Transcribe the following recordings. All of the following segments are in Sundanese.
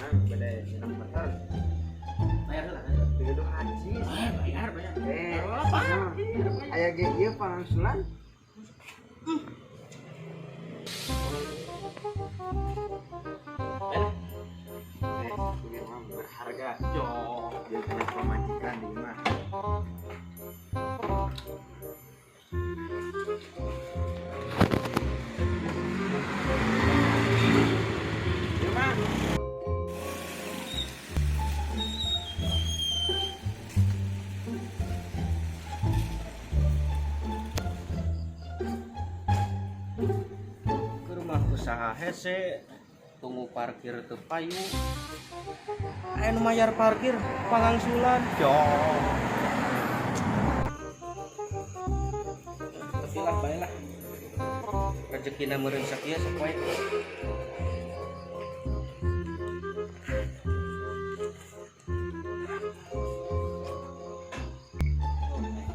Nah, beda nyenak motor. Bayar heula. Digaduh hacis. Eh, bayar, bayar. Eh, Apa? nah, aya ge ieu pangangsulan. Eh, Eh, ieu mah berharga. Jo. Dia punya pamajikan di imah. Ieu mah. Ke rumah usaha hese, tunggu parkir teu payu. Aya nu mayar parkir pangangsulan. Jo. Tapi lah bae lah. Rezekina meureun sakieu sapoe. Oh,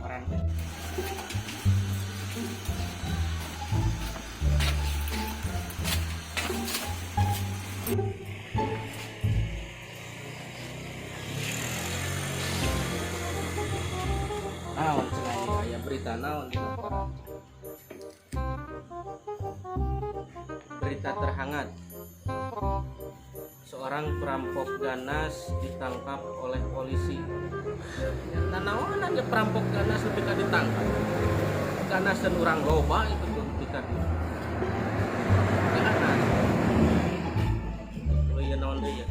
koran. Naon cenah ieu aya berita naon dina koran? Berita terhangat. Seorang perampok ganas ditangkap oleh polisi. Ya, naonan ya perampok ganas ketika ditangkap. Ganas dan orang loba itu tuh ketika di ganas. Oh iya, naon deui ya?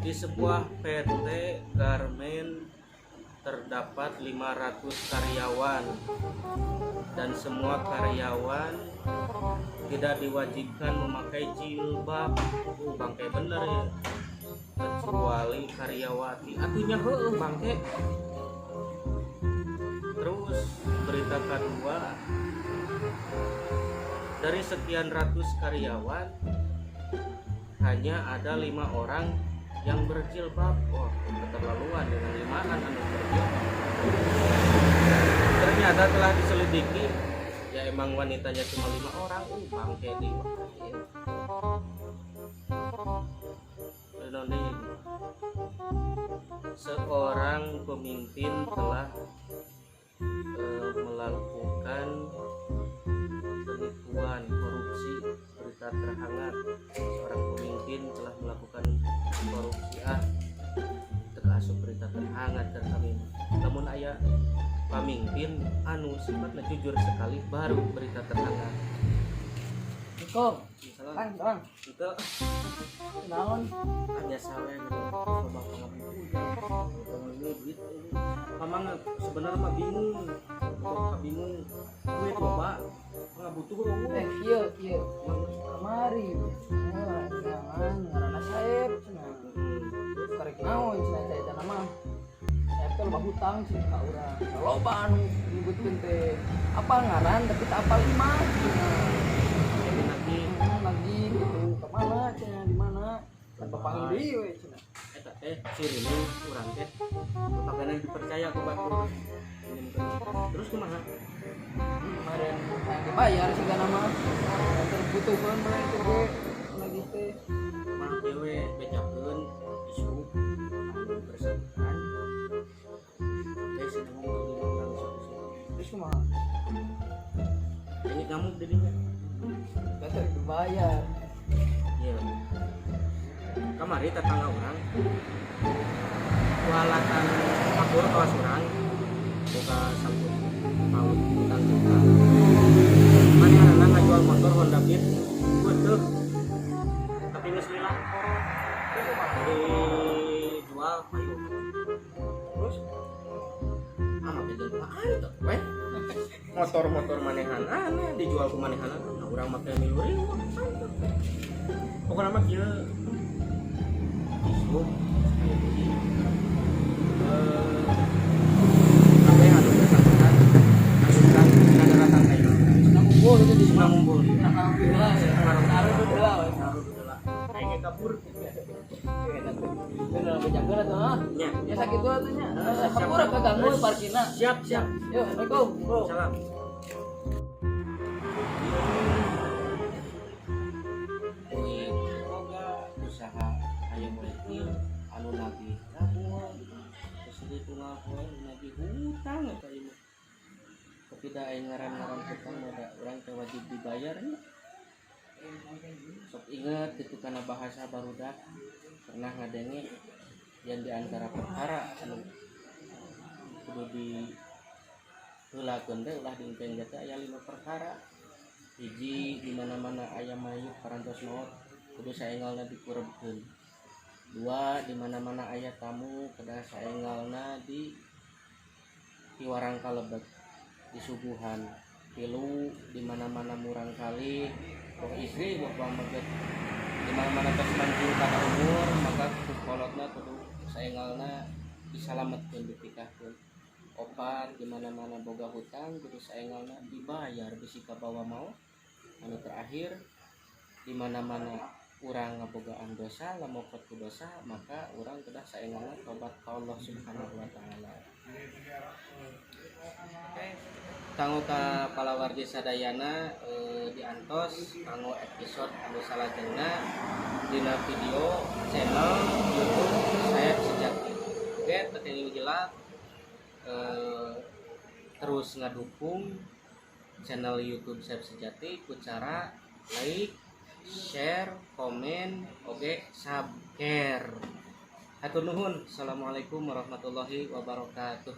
Di sebuah PT Garmen terdapat 500 karyawan dan semua karyawan tidak diwajibkan memakai jilbab. Oh, bangke bener ya. Kecuali karyawati. Atunya heueuh bangke. Terus berita kedua, dari sekian ratus karyawan hanya ada 5 orang yang berjilbab. Wah, keterlaluan dengan limaan anu berjilbab. Ternyata telah diselidiki, ya emang wanitanya cuma 5 orang. Bangke di wah, iya. Naon deui? Seorang pemimpin telah melakukan penipuan korupsi. Berita terhangat, seorang pemimpin telah melakukan korupsi. Ah, teu asup berita terhangat kan kami. Namun aya pamimpin anu sifatnya jujur sekali baru berita terhangat. Assalamualaikum. Misalnya Kang, Kang. itu. Naon? Ah, biasa we gitu, coba pangabutuh ini duit. Mamang sebenarnya mah bingung. Kok bingung, duit loba, pangabutuh. Eh, kieu kieu. Kamari. Nah, jangan ngaranna Saep cenah. Karek naon cenah eta nama. Saep teh loba hutang cenah ka urang. Loba anu nyebutkeun teh apa ngaran tapi tak apal imah cenah. Jadi nanti Lagi gitu kemana cenah, di mana? Kan papanggih deui we cenah. Eta teh sirine urang teh notabene dipercaya ku batur. Terus kumaha? Kemarin hayang dibayar sih nama. Terbutuhkeun mah itu ge lagi teh. Mah dewe bejakeun isuk anu bersangkutan teh cenah ngomong di urang isuk-isuk. Terus kumaha? Ini ngamuk didinya. Kata dibayar. Iya, kamari tetangga urang kualatan akur kawas urang boga sangkut paut utang kita manehna ngajual motor Honda Beat beuteuk tapi geus lila dijual payu. Terus? Ah, make jeung apaan teh we motor-motor manehan aneh dijual ku manehan. Nah, urang make milu riweuh. Pokokna mah kieu, isuk eh kabeh anu bersangkutan asupan ka daratan ka imah. Nah, ngumpul itu di Sudah ngumpul. Nah, alhamdulillah ya. Taruh dulu lah. Taruh dulu lah. Kayaknya kabur. Bener bejakeun atuh ah. Nya. Ya sakitu atuh nya. Siap. Hampura kaganggu parkirna. Siap, siap. Yuk, Assalamualaikum, Bro. Salam. Duit boga. Ieu anu nagih kabuang terus itu ngapoe nagih hutang eta ieu mah. Tapi da aya ngaran-ngaran hutang mah da urang teh wajib dibayar nya. Sok inget gitu karena bahasa barudak pernah ngadenge yang diantara perkara anu kudu di heulakeun teh ulah diengke teh aya lima perkara. Hiji, di mana-mana aya mayit parantos maot kudu saenggalna dikurebkeun. Dua, di mana-mana aya tamu kedah saenggalna di piwarang kalebet disuguhan. Tilu, di mana-mana murangkalih boh istri boh pameget di mana-mana tos mancing kana umur maka ku kolotna kudu saenggalna disalametkeun, ditikahkeun. Opat, di mana-mana boga hutang kudu saenggalna dibayar bisi kabawa maot. Anu terakhir, di mana-mana urang ngabogaan dosa lamokot ku dosa maka urang kedah saenggalna tobat ka Allah Subhanahu wa taala. Kanggo ka palawargi sadayana, diantos kanggo episode anu salajengna dina video channel YouTube Sayap Sejati. Oke, teu jelas, terus ngadukung channel YouTube Sayap Sejati ku cara like, share, komen, oke, subscribe. Hatur nuhun. Assalamualaikum warahmatullahi wabarakatuh.